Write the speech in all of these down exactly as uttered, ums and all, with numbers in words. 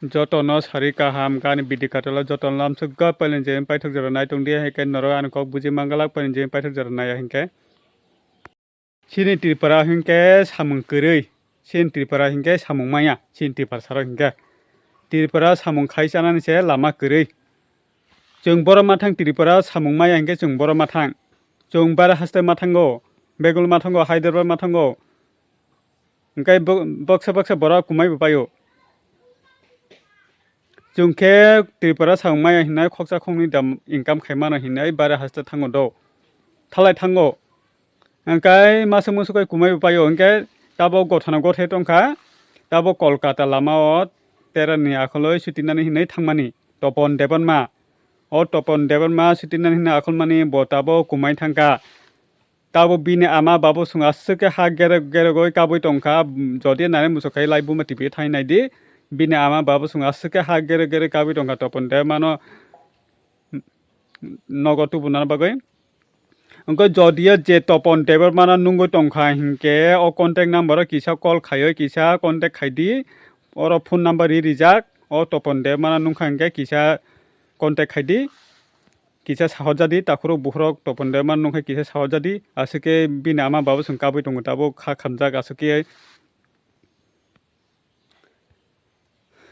Jotono sari kaham, gani bidi katalo jotono lamsuk gap pailin je paithak jora nai tong di, hai khe norok ani kok buji mangalak pailin je paithak jora nai ya hinkhe. Chini Tripura hinkhe samung kwrwi, chini Tripura hinkhe samung maya, chini Tripura sarok hinkhe. Tripura samung khai chanani se lama kwrwi. Chwng borok mathang Tripura samung maya hinkhe chwng borok mathang. Chwng bara haste mathango, Begul mathango, Hyderabad mathango. Hinkhe bo-, baksa baksa borok kumai bo paio. Chwng khe Tripura samung maya hinai khoksa khoknwi dam income khai mano hinai bara haste thango do. Thalai thango. Hinkhe masa musu kai kumai bo paio. Hinkhe tabo gothana gothe tongkha. Tabo Kolkata lama o terani akholo sutinani hinai thangmani. Topon Debbarma. O Topon Debbarma sutinani hinai akhol mani bo tabo kumai thangkha. Tabo bini ama babu song aswk khe ha gerek gerek oi kabui tongkha. Jodi nai musu khai lai buma tipi thai nai di. Bini ama babu song aswk khe ha gerek gerek kabui tongkha Topon Debbarma no nogo tubuna bagwi. Wngkha jodiya je Topon Debbarmano nungwi tongkha hinkhe o contact number o kisa call khaiwi kisa contact khaidi. Oro phone number ri rijak. O Topon Debbarmano nungkha hinkhe kisa contact khaidi. Kisa sahorjadi takhurok bukhurok Topon Debbarmano nungkha kisa sahorjadi. Aswkhe bini ama babu song kabwi tongo tabuk kha khamjak aswkhe.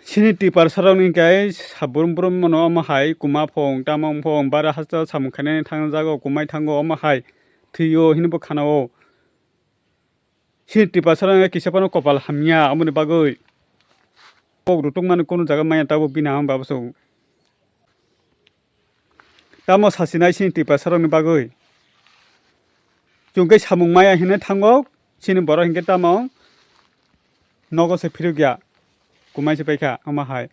Chini Tiprasarokni khe sabrum brum mano omo hai kuma phong, tamo phong, bara hasta samung khainani thang jago, kumai thango omo hai thwio hinwi bo khanao. Chini Tiprasarokni kisa phano kopal hamya omoni bagwi. Kok rutuk mani kunu jaga maya tabuk bini ama babu song. Tamo sasinai chini Tiprasarokni bagwi. Chwng khe samung maya hinwi thango, chini borok hinkhe tamo nogo se phirukya. Kumai se paikha, omo hai.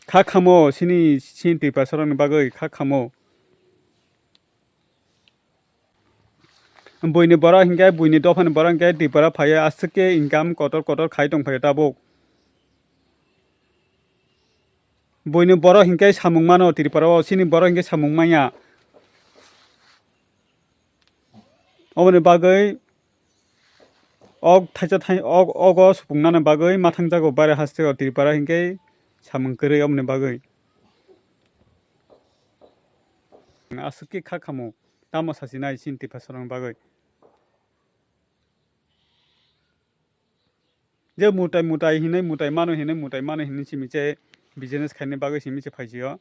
Kha khamo chini, chini Tiprasarokni bagwi, kha khamo. Buini borok hinkhe, buini dophani borok hinkhe Tripura phaiwi aswk khe income kotor kotor khai tongphaio tabuk. Buini borok hinkhe samung mano Tripura o, chini borok hinkhe samung manya. Oboni bagwi ok thaisa thai-, ok, ogo supungnani bagwi mathang jago bare haste o Tripura hinkhe samung kwrwi oboni bagwi. Aswk khe kha khamo, tamo sasinai chini Tiprasarokni bagwi. Je mutai mutai hinwi, mutai mano hinwi, mutai mano hinwi simi se business khaina bagwi simi se phaisio.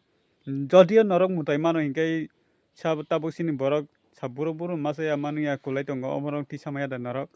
Jodio norok mutai mano hinkhe sa tabuk chini borok sa buro buro masa ya manu ya kulai tongo, oborok tisa maya da norok.